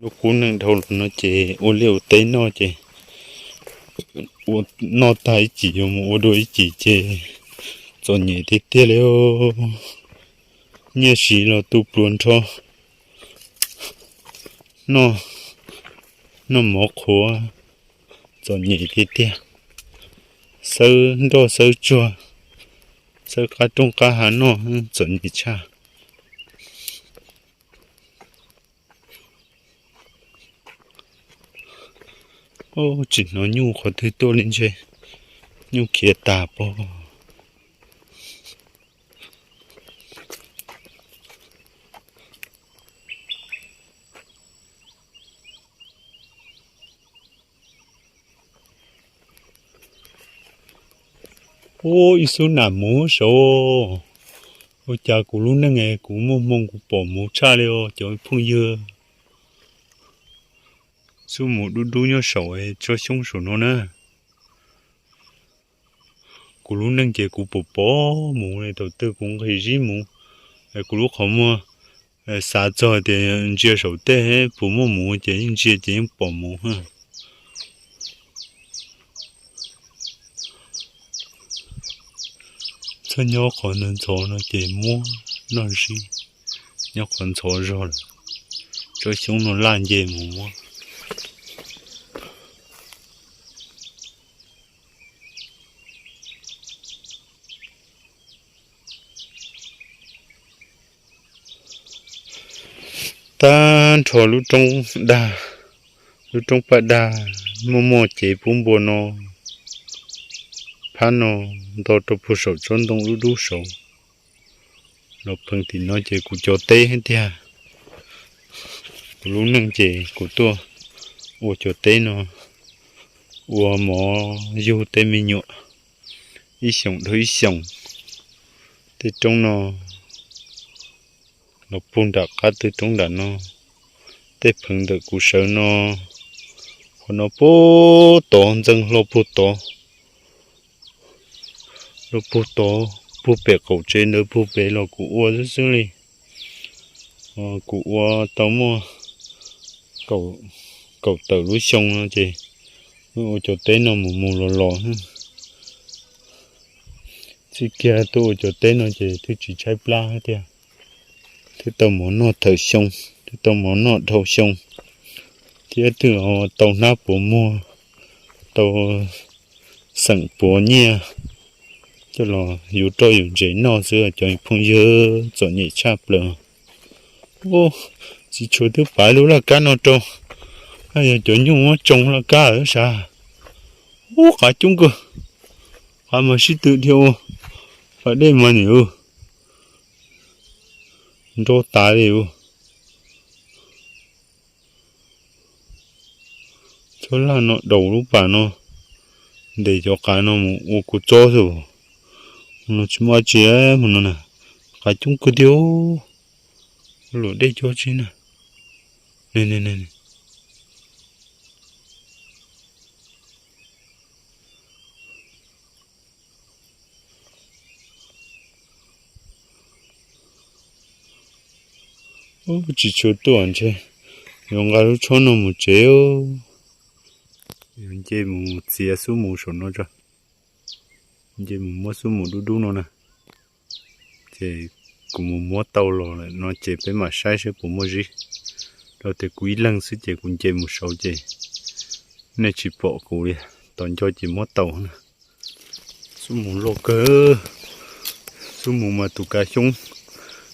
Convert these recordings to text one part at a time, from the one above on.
Lub qub neej dhau los no ces ua liaj ua teb noj ces ua noj tag ib chim yuav mus ua dua ib chim ces txom nyem tiag tiag li. Nyiaj siv los tu pluas nrho, noj, noj mov qhuav, txom nyem tiag tiag. Xawb nroj xawb tsuag, xawb qab rooj qab hav noj, txom nyem tshaj. Tsis hnov nyuj qhov twg tuaj li ntshe nyuj khiav tas pob. Ub, ib xub nam mus saud. Ua cas kuv lub neej es kuv muaj hmoo kuv pom mus tshaj li os cov phooj ywg. Xub mus dub dub nyob saum tsob xyoob saum no na. Kuv lub neej ces kuv pom pom mus li, thaum twg kuv nqis zib mus, kuv lub qhov muag xav txog tias ntsia saum tej puas muaj mus ces yeej ntsia ces yeej pom mus. Txhob nyob qhov ntxhov no ces muab noj zib, nyob qhov ntxhov zog lawm, tsob xyoob no laj nce mus muab. Tag nrho lub roob dag, lub roob paj dag, muaj muaj cev pub npua no, phab no nto rau puag saum tsob ntoo dub dub saud. Los pheej tim no ces kuv cov teb thiab tiag. Kuv lub neej ces kuv tuaj ua cov teb no, ua mov yug tej me nyuam, ib xyoos dhau ib xyoos. Tej roob no los puag nram qab twg roob nram no, tej pheev ntawm kuv sawv no, qhov no puag tod ntxeev hlo puag tod, lub puag tod, puag pem qaum tsev ntawd puag pem los kuv ua xwb xwb li. Kuv ua tau muaj kaum tawm lub xyoo no ces ua cov teb no mus mus los los. Txij kiag tuaj ua cov teb no ces twb tsis tshaib plab thiab tiag, twb tau mov noj thawm xyoo, twb tau mov noj dhau xyoo, thiab twb tau hnab puav muag, tau xeem puav nyiaj coj los yuav roj yuav ntsev noj xwb cov phooj ywg, txom nyem tshaj plaws. Txiv tshuav twb pav lub laj kab no rau, yog cov nyuj muab tsoo laj kab sav. Ub, qav coob kawg, qav mas sib tw dhia ua, pas dej mas nim nro tas li. Txhob laj no daus lub pas no, ntes cov qav no mus ua kua txob xwb. No tsis muaj dab tsi mus no na, qav coob kawg tiag. Luam dej coob tsis na. Ub, tsis tshua tuaj ntshe yuav nqa lub tshuab no mus tsev. Yuav nce mus txiav xub mus saum no tso. Nce mus muab xub mus dub dub no na. Ces kuv mus muab tau los lawm no ces peb mam saib seb puas muaj zib. Rau tias kuv ib leeg xwb ces kuv nce mus saud ces nej tsis pom kuv li. Tos nco ces muab tau na. Xub mus loj kawg. Xub mus mas tus kav xyoob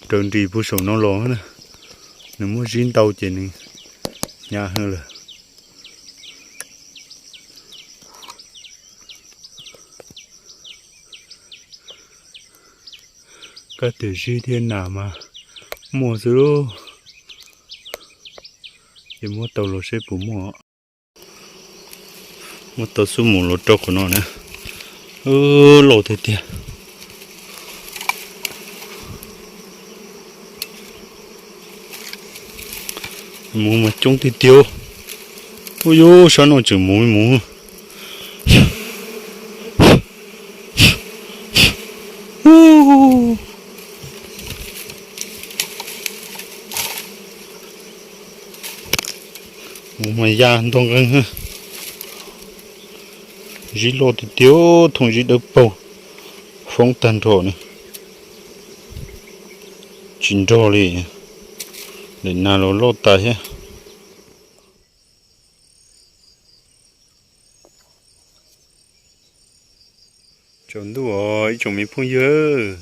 raws nris puag saum no los na. Nws muab zib ntau ces nws hnyav heev lawm. Kab tias zib thiab nas mas muaj xwb lauj. Ces muab tau los seb puas muaj. Muab tau xub mus los rau qhov no na. Loj tiag tiag. Mus mas coob tiag tiag. Ub, yus sab no tseem mus mus. Mus mas ya ntog nqeeg. Zib loj tiag tiag, thooj zib dawb paug, foob tag nrho na. Tsis nrog li, daim nas los loj tas thiab. Tsaus ntuj os ib tsoom me phooj ywg.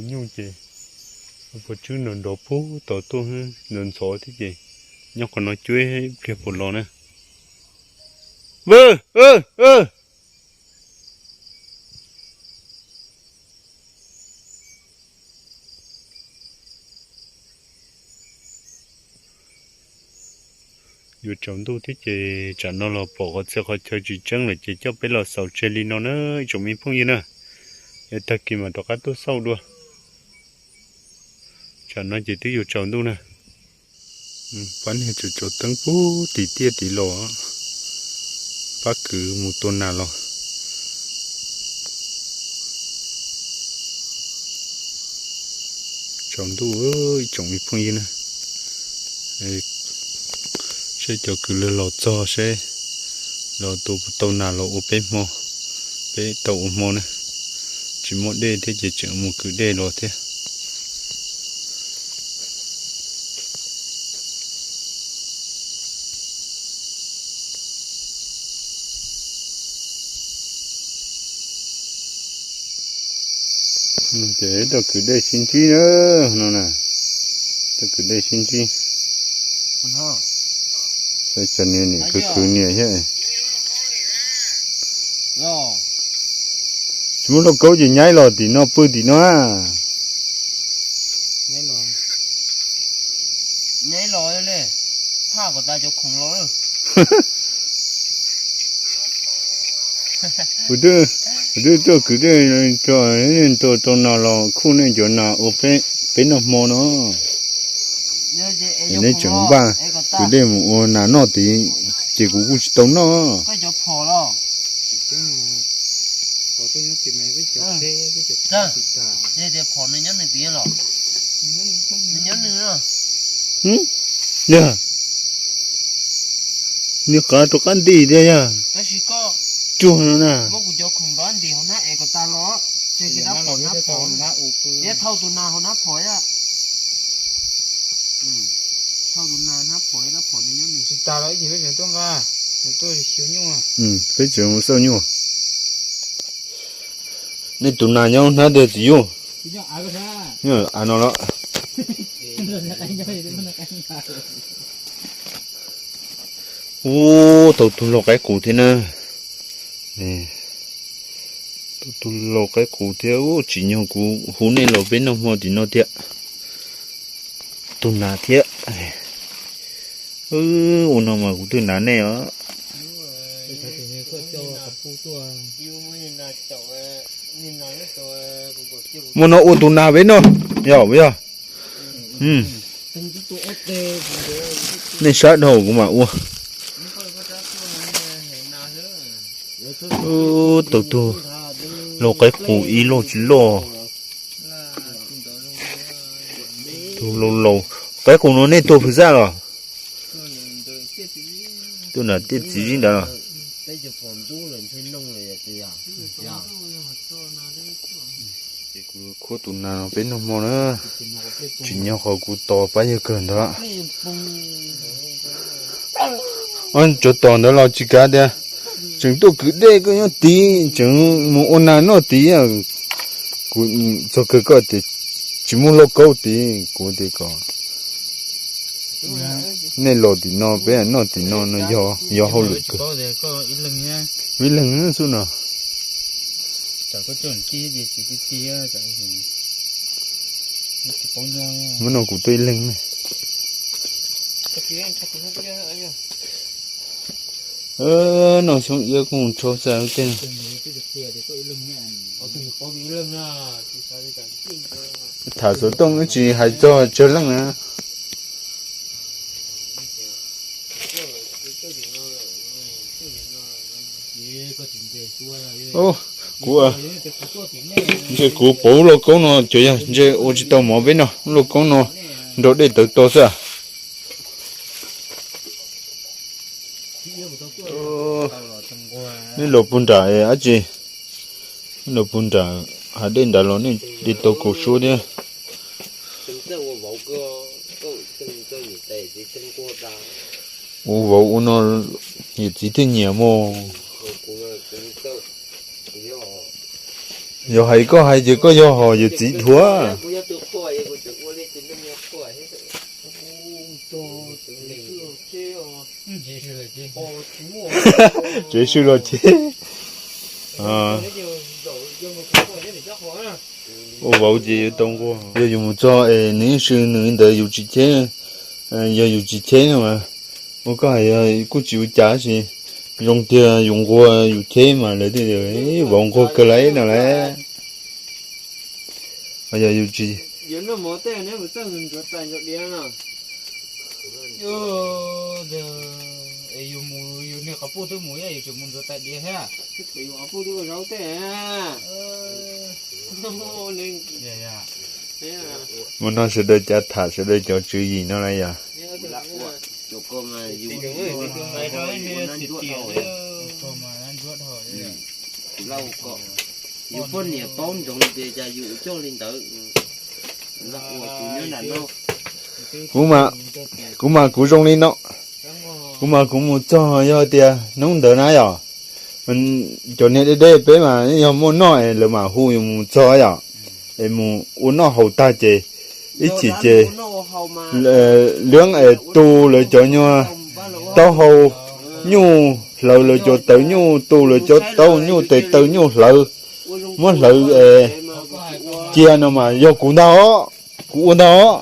Nyuj ces pos tswb nrov nrov puag tom tuaj, nrov ntxhov thiab ces nyob qhov no cuab ib pliag puas los na. Yuav tsaus ntuj thiab ces tsam no los pom qhov txhia qhov chaw tsis tseeb lawm ces coj peb los xaus tseg li no na ib tsoom me phooj ywg na. Yog tag kis mam rov qab tuaj xauj dua. Tsam no ces twb yuav tsaus ntuj na. Pab niag tseem tsaus teeb puag tim tiaj tid los, pab kwv mus tua nas los. Tsaus ntuj ib tsoom me phooj ywg na. Seb cov kwv lawv los txog seb los tua puas tau nas los ua peb hmo, peb tau ua hmo na. Tsis muaj dej thiab ces tseem mus kwv dej los thiab. Ces tuaj kwv dej sib ntsib na, no na, tuaj kwv dej sib ntsib. Cov niag niam kwv kwv niam thiab. Tsis muaj lauj kaub ces nyaib los tim no pw tim no. Kuv twb tuaj kwv dej, tua nas los khuj nej cov nas ua peb noj hmo no. Neb tseem npaj kwv dej mus ua nas noj tid, ces kuv kuj tsis tau noj. Yog, niag qav rov qab nti tiag yog. Cuag no na. Peb tseem mus xauj nyuj. Nej tus nas nyob hnab tiag txiv Yuj? Nyob av no los. Ub, tau tus laus qaib qus thiab na. Tau tus laus qaib qus thiab, ub, tsim nyog kuv hu nej los peb noj hmo tim no thiab. Tus nas thiab. Ua no mas kuv twb hnav nej os. Muaj no ua tus nas peb noj, yog puas yog? Nej sab dhau kuv mam ua. Tau tus laus qaib qus ib loj tsis loj. Tus laus laus qaib qus no nej tua fwm zaj los? Tua nas tiaj txiv zib ntawd los? Ces kuv khuab tus nas no peb noj hmo na. Tsim nyog qhov kuv tos pab yawg kawg ntawd. Cov tom ntawd los tsis kav tias tseem tuaj kwv dej koj nyob tid, tseem mus ua nas noj tid. Kuv txog kawg koj tias tsis muaj lauj kaub tid, kuv tias kom nej los tim no peb noj tim no no yog hauj lwm kawg. Ib leeg xwb no. Muab no kuv tuaj ib leeg ne. Noj xyoob iab kuj rhaub xwb tej. Tham xov tooj wb tsis hais txog tsawg leej na. Kuv, ntshe kuv pauv lub lauj kaub no cov yog ntshe ua tsis tau mov peb noj, lub lauj kaub no nrog dej tawv to xwb. Nej los puag nram dab tsi? Nej los puag nram hav dej nrad los nej de tau kaus suab thiab. Ua vauv ua no yawm txiv thiaj nyiam mog. Yog hais koj hais ces koj yog hom yawm txiv dhuav. Tsev sw los ces ua vauv ces yuav tau nquag. Yog yus mus txog es nws yeej sw nws li ntawd yus tsis cheb, yog yus tsis cheb no mas ua koj hais kuj tsis ua cas tab sis zoo tiag yus nquag yus cheb mas lawv thiaj tias vauv nquag kawg lawm no lauj. Yog yus tsis Mus no sawv daws cav tham sawv daws cov tswv yim no na yog. Yus poj niam paub ntsoov tias cas yus coj li ntawd. Kuv mas, kuv mas kuv zoo li no, kuv mas kuv mus txog yog tias hnub ntawd na yom, cov niag deb deb peb mas yog muaj noj es lawv mam hu yus mus txog yom, es mus ua noj haus tag ces ib chim ces liab es tu lawv cov nyuag taub hau nyuj, hlawv lawv cov taws nyuj, tu lawv cov taub hau nyuj tes taw nyuj hlawv, muab hlawv es cia no mas yog kuv ntag os, kuv ua ntag os.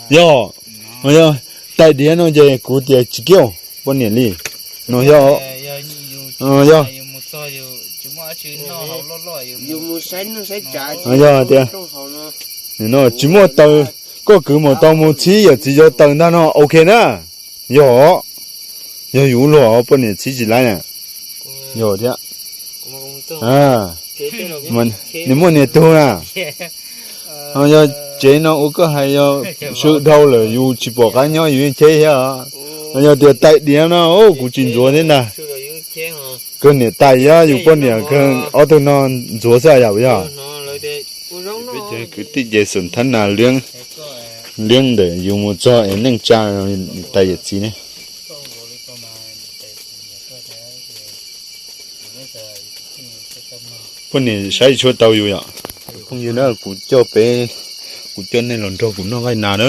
Yog, yog tais diav no ces kuv tias tsis kiv poj niam li no yog, yog, yog tias no tsis muaj taws, koj kwv mus tau mus txhib yawm txiv cov taws ntag no ok na. Yog, yog yus luag poj niam txhib tsis laib na. Yog thiab. Nws muaj niam tug na. Yog tsev no ua koj hais yog sw dhau lawm yus tsis pom qab nyob yus yeej cheb thiab. Yog tias tais diav no kuv tsis ntxuav thiab ntag. Kawg niam tais thiab yus poj niam kawg ob tug no ntxuav xwb yam yog. Peb cov kwv tij ces xum thab nas liab ntawm yus mus txog es neej tsa tais yawm txiv ne. Poj niam saib tshuav tau yus yom. Phooj ywg na, kuv coj peb, kuv coj nej los nrog kuv noj nqaij nas na.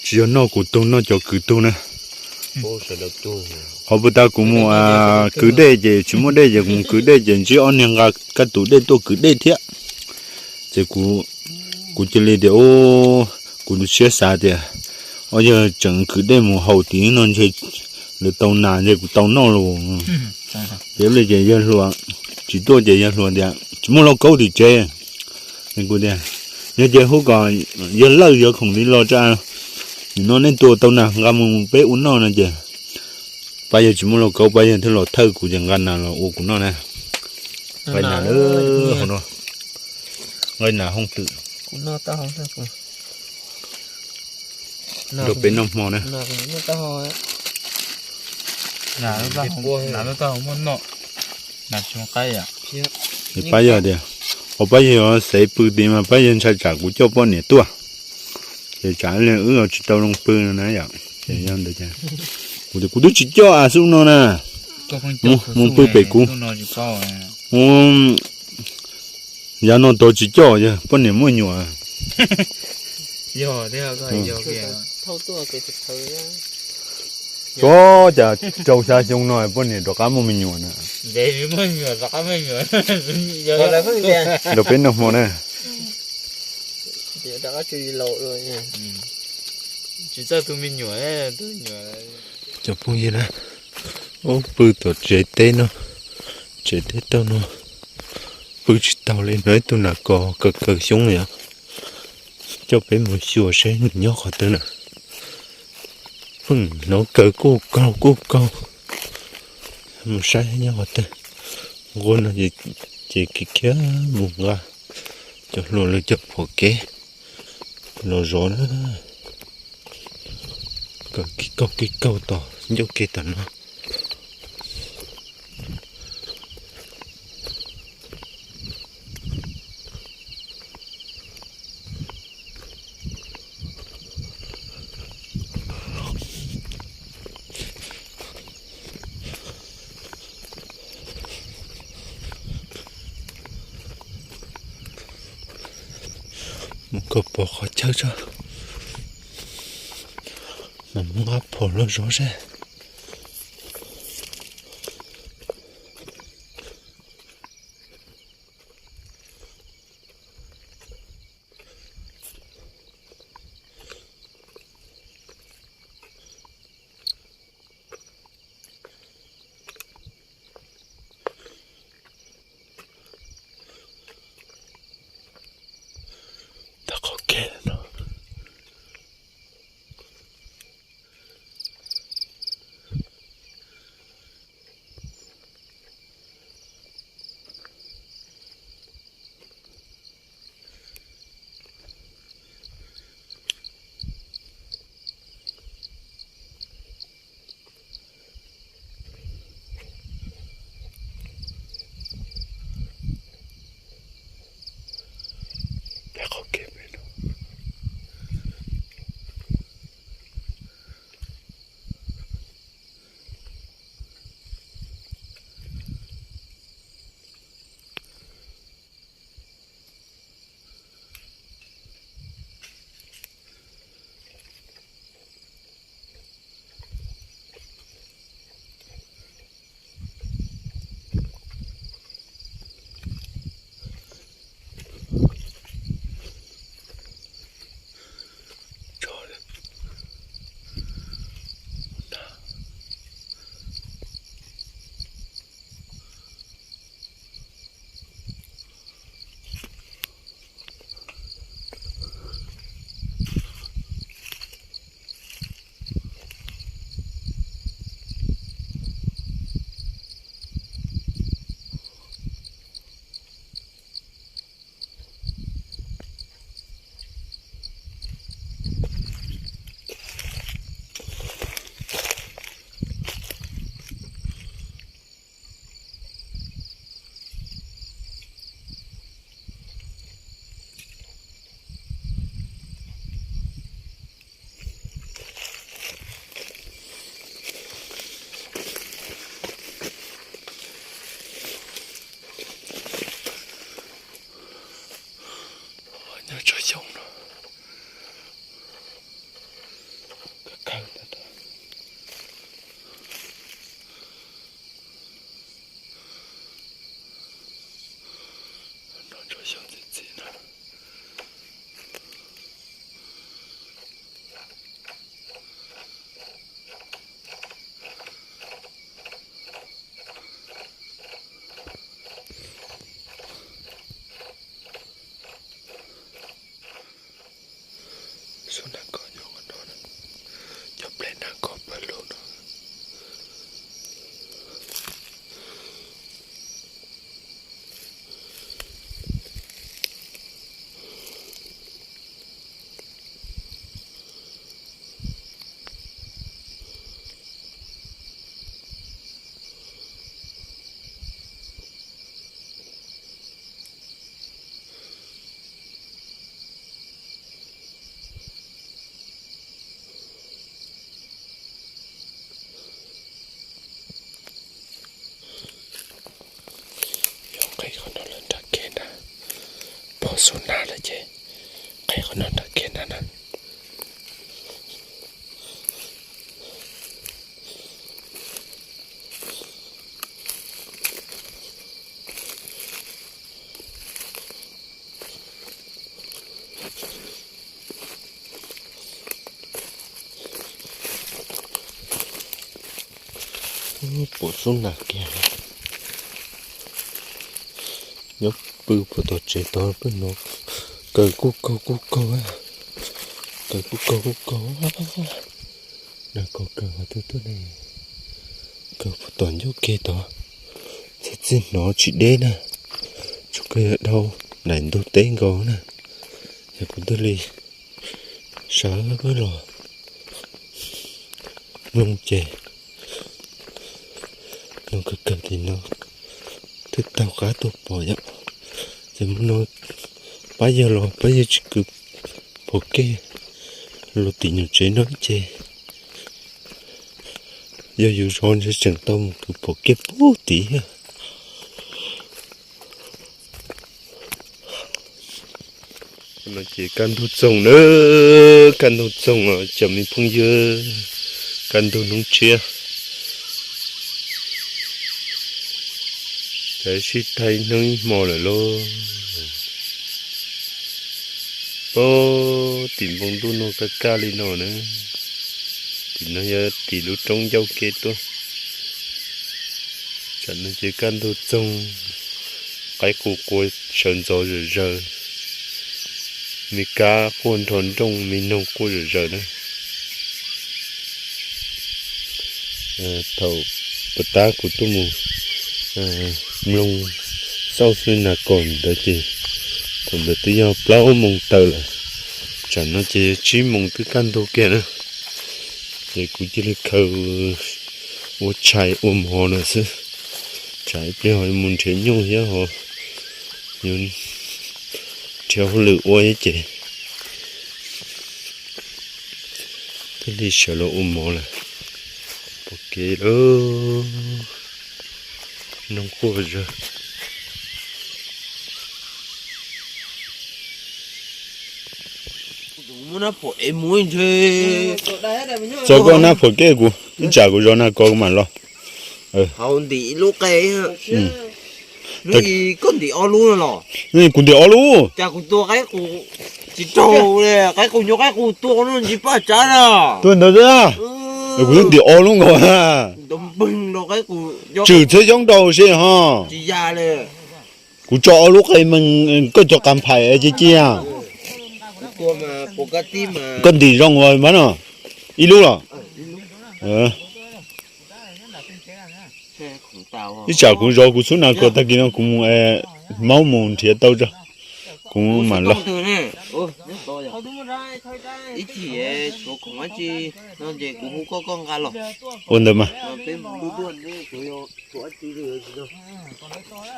Tsis yog noj kuv tug, noj cov kwv tug na. Qhov puag ta kuv mus kwv dej ces tsis muaj dej ces kuv mus kwv dej ces ntsib ob niag nqa kab tus dej tuaj kwv dej thiab. Ces kuv, kuv cia li tias, kuv siab xav tias, o yog tseem kwv dej mus haus tim no ntshe lawv tau nas ntshe kuv tau noj los. Ces li ces yawg hluas tsis tuaj ces yawg hluas tias tsis muaj lauj kaub tim tsev. Kuv tias, yog ces hu kom yawg Lawj yawg Khoom li los tsa, nim no nej tua tau nas nqa mus peb ua noj no ces Pab yawg tsis muaj lauj kaub, Pab yawg thiaj los thawj kuv ces nqa nas los ua kuv noj na. Nqa nas, nqa nas hooj twm rau peb noj hmo na. Pab yawg tias, qhov pab yawg xav pw tid mas pab yawg ntshai tsam kuv coj poj niam tuaj, ces tsam li wb tsis tau zoo pw no na yom. Kuv tias kuv twb tsis coj a xub no na. Mus pw pem kuv. Yav no tod tsis coj, yog poj niam muaj me nyuam. Txhob cas rau xya xyoo no poj niam rov qab muaj me nyuam na. Rau peb noj hmo na. Cov phooj ywg na, ub pw tom tsev teb no, tsev teb tauj no, pw tsis tau li no, ib tug nas kos kaw kaw xyoob yom. Coj peb mus xyuas seb nws nyob qhov twg na. Pheej hnov kaw kuj kaug kuj kaug. Mus saib nyob qhov twg. Nqua no ces khiav khiav mus nqa cov hluas lawv cov phuam kev los zov na. Kaw kib kaug kib kaug tom ncauj kev tom no. Mus kom pom qhov chaw tso, mam mus nqa phom los zov seb. Tau qhov kev no. Qhib qhov no los nram kiag na, pom xub nag lawm ces qhib qhov no nram kiag na na. Pom xub nag kiag, nyob pw puag tom tsev tod peb no, kaw kuj kaug kuj kaug, kaw kuj kaug kuj kaug. Nag kos kaw qhov twg tuaj ne? Kaw puag tom ncauj ke tod, txhob txwm hnov tsis deb na, tsuas kaw yog dhau daim ntug teb nkaus na. Yog kuv thiaj li sawv los mloog ces no kaw kaw tim no twb taug qab tuaj pom yom. Ces mus no pab yawg los pab yawg tsis kwv phom kej los tim nyuam tsev no ces yog yus zov ntshe tseem tau mus kwv phom kej pub tim thiab. No ces kaj ntug txoog na, kaj ntug txoog os cov me phooj ywg, kaj ntug hnub tshiab. Ces sib tag ib hnub ib hmo lawm lauj. Pab tim npoo ntuj no kaj kaj li no na, tim no yog tim lub roob ncauj ke tuaj. Tsam no ces kaj ntug txoog, qaib qus qua sawv ntxov zom zaws, me kab quaj nrov nrooj, me noog quj zom zaws na. Thaum puag ta kuv tuaj mus mloog xauj xwb na, kos ntawd ces thaum ntawd twb yog plaub moos tawm lawm, tsam no ces tsib moos twb kaj ntug kiag na. Ces kuv cia li khaws ua tshais ua mov no xwb, tsam ib pliag ho mus nrhiav nyuj thiab ho yuav nrhiav hauj lwm ua thiab ces thiaj li sawv los ua mov lawm. Pom kev lawm, noog quaj zog. Txog koj nab phom kej kuv ib tsam kuv zov nag kos kuv mam los. Kuv ntim ob lub. Cas kuv tua qaib qus tsis raug li, qaib qus nyob qaib qus tua no ntsis paj tsav na. Tua ntawd xwb, kuv twb ntim ob lub nkaus. Tswm txhiab xyoob rau seb ho. Kuv tso ob lub qe mees koj cov qas phais cia cia. Koj ntim zoo ua pab no ib lub los. Ib tsam kuv zov kuv xub nas kos tag kis no kuv mus, maub mus nrhiav tau tso, kuv mam los. Ua ntawd mas.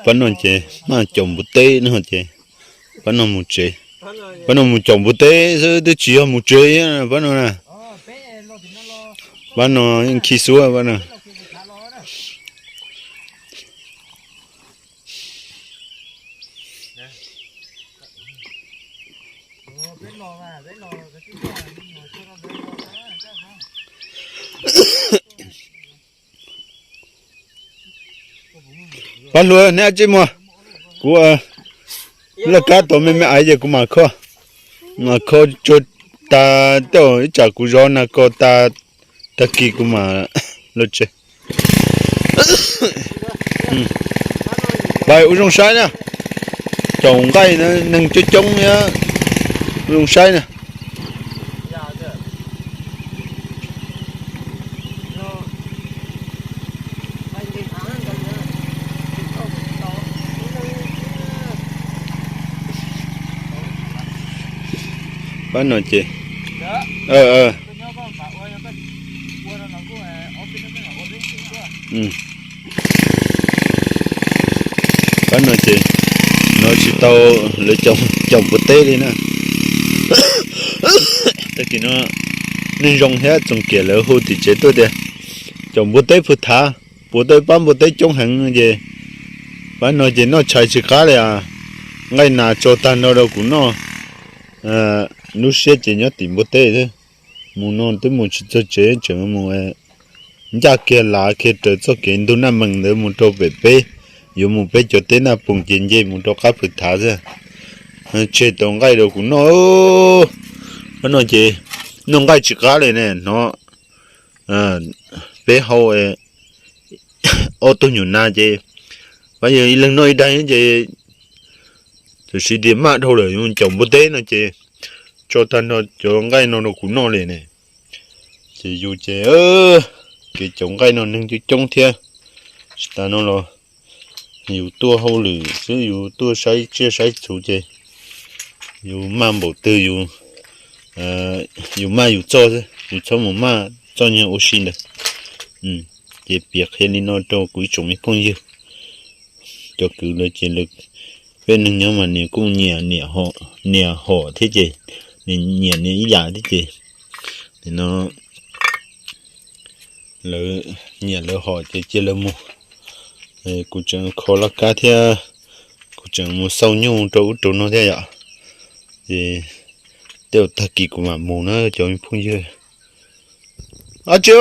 Pab no ces maj caum npua teb no ces pab no mus tsev. Pab no mus caum npua teb xwb twb tsis yog mus tsev pab no na. Pab no yeej khi xub pab no. Pab hluas, neb ua tsi mus? Kuv laj kab tau me me aiv ces kuv mam kho, mam kho tsuag tas tej zaum ib tsam kuv zov nas kos tas, tag kis kuv mam los tsev. Pais ua zoo saib na, caum nqaij neeg coob coob thiab, ua zoo saib na. Pab no ces, pab no ces no tsis tau lawv caum npua teb li na. Tag kis no neeg zoo thiab Txoos Kiam lawv hu tim tsev tuaj tias caum npua teb pw thav, puas tau pab npua teb coob heev no ces Pab no ces noj tshais tsis qab li as. Nqaij nas tso tag nrho rau kuv noj. Lub siab ces nyob tim npua teb xwb. Mus no twb mus tsis txog tsev, tseem mus ncaj kiag lav kiag raws txoj kev ntug Naj Mees ntawd mus rau pem peb, yuav mus peb cov teb Naj Poos ces nce mus rau qab Pwg Thav xwb. Tseg tau nqaij rau kuv noj. Pab no ces noj nqaij tsis qab li ne, hnov peb hau ob tug nyuam nas ces pab yog ib leeg noj ib daig ces tam sim tias maj dhau lawm yuav caum npua teb no ces tso tag nrho cov nqaij no rau kuv noj li ne. Ces yus ces kev caum nqaij no neeg coob coob thiab. Tsis tas no los yus tuaj hauj lwm xwb, yus tuaj saib tsiaj saib txhu ces yus maj npaum twg yus maj yus txoj xwb, yus txhob mus maj txoj nyuag ua si ntawd. Ces piav qhia li no rau kuv ib tsoom me phooj ywg. Cov kwv lawv ces lawv, peb neeg nyob mas nws kuj nyiam niam hom thiab ces, nws nyiam nws ib yam thiab ces, nim no lawv nyiam lawv hom ces cia lawv mus. Kuv tseem kho laj kab thiab, kuv tseem mus xauj nyuj rau ub rau no thiab yom. Ces tej zaum tag kis kuv mam mus na cov me phooj ywg. Ab tsi,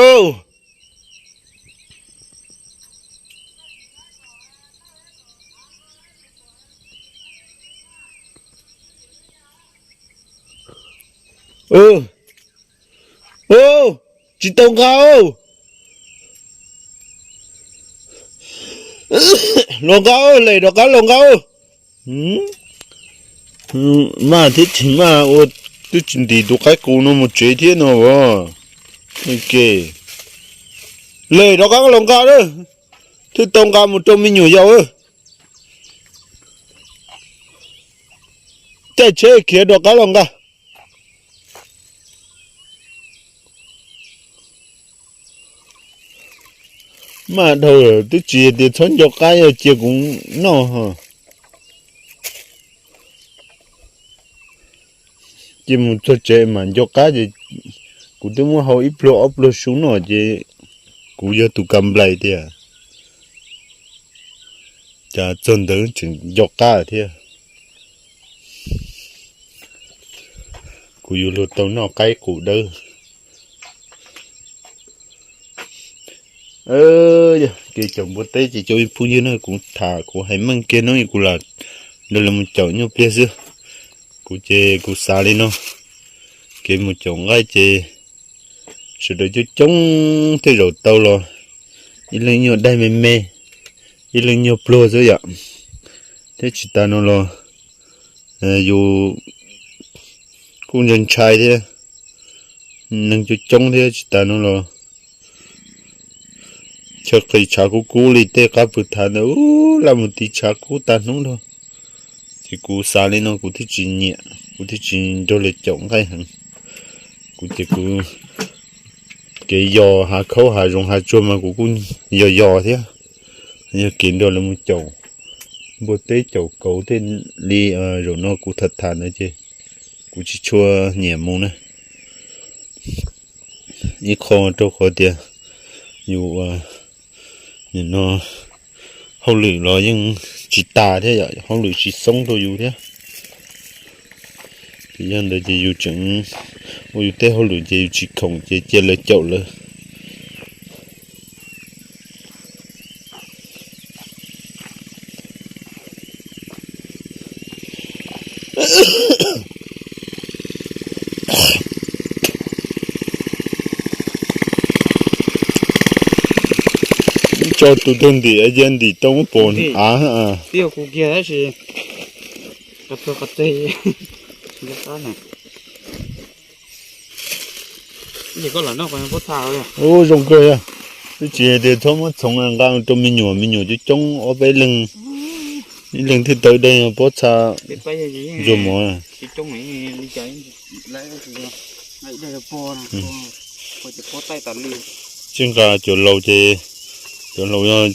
tsis tau nqa. Los nqa, lem rov qab los nqa. Maj thiab tsis maj ua twb tsis ntim tus qaib qus no mus tsev thiab no as. Lem rov qab los nqa, thiaj tau nqa mus rau me nyuam yaus. Caij tsheb khiav rov qab los nqa. Maj dhau lawm twb tsis tias txhob nco qab, yog cia kuv noj. Cia mus txog tsev mam nco qab ces kuv twb muab hau ib pluag ob pluag su no ces kuv yog tus kam nplais tiag. Cas txog ntawd tseem nco qab thiab. Kuv yuav luag tau noj qaib qus dawb. Kev caum npua teb ces cov phooj ywg na, kuv tham kuv hais meej kiag no kuv lam nrog lawv mus caum nyuj pliag xwb. Kuv ces kuv xav li no, kev mus caum nqaij ces sawv daws coob coob tej zaum tau los ib leeg nyuag daig me me, ib leeg nyuag pluag xwb yom. Thiab tsis tas no los yus kuj ntshai ntshai thiab, neeg coob coob thiab tsis tas no los chaw qis tshav kub kub li tej qab pw thav ntawd, laj mus tiv tshav kub tag hnub nrho. Ces kuv xav li no kuv thiaj tsis nyiam, kuv thiaj tsis nrog lawv caum nqaij heev. Kuv ces kuv kev yos hav khaub hav zoov hav tsuag mas kuv kuj yos yos thiab. Yog kev nrog lawv mus caum npua teb caum kauv tej li zaum no kuv tham tham ntawd ces kuv tsis tshua nyiam mus na. Ib qho rau qhov tias yus nim no hauj lwm los yeej tsis tas thiab yom, hauj lwm tsis xoob rau yus thiab. Ces yog ntawd ces yus tseem ua yus tej hauj lwm ces yus tsis khoom ces cia lawv caum lawv. Tso tus tug ntim, cia ntim tau muab pos av. Ub, zoo kawg, twb tsis hais tias txhob muab txhoov nqa rau me nyuam, me nyuam coob coob ob peb leeg, ib leeg thiaj tau ib daig pob txha ntsuag mov. Tsis nqa cov laus ces, cov laus,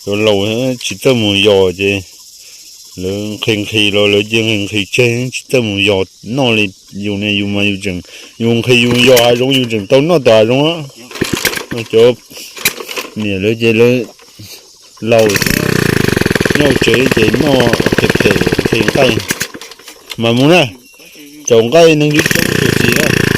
cov laus tsis txawj mus yos ces lawv nqhis nqhis los lawv cia nqhis nqhis tseg tsis txawj mus yos noj li. Yus ne yus mas yus tseem, yus nqhis yus yos hav zoov yus tseem tau noj tom hav zoov. Cov niam lawv ces lawv laus thiab, Nyob hauv tsev ces noj phem phem nqhis nqaij. Mas mus na, tsaus nqaij neeg coob coob tus txiv na.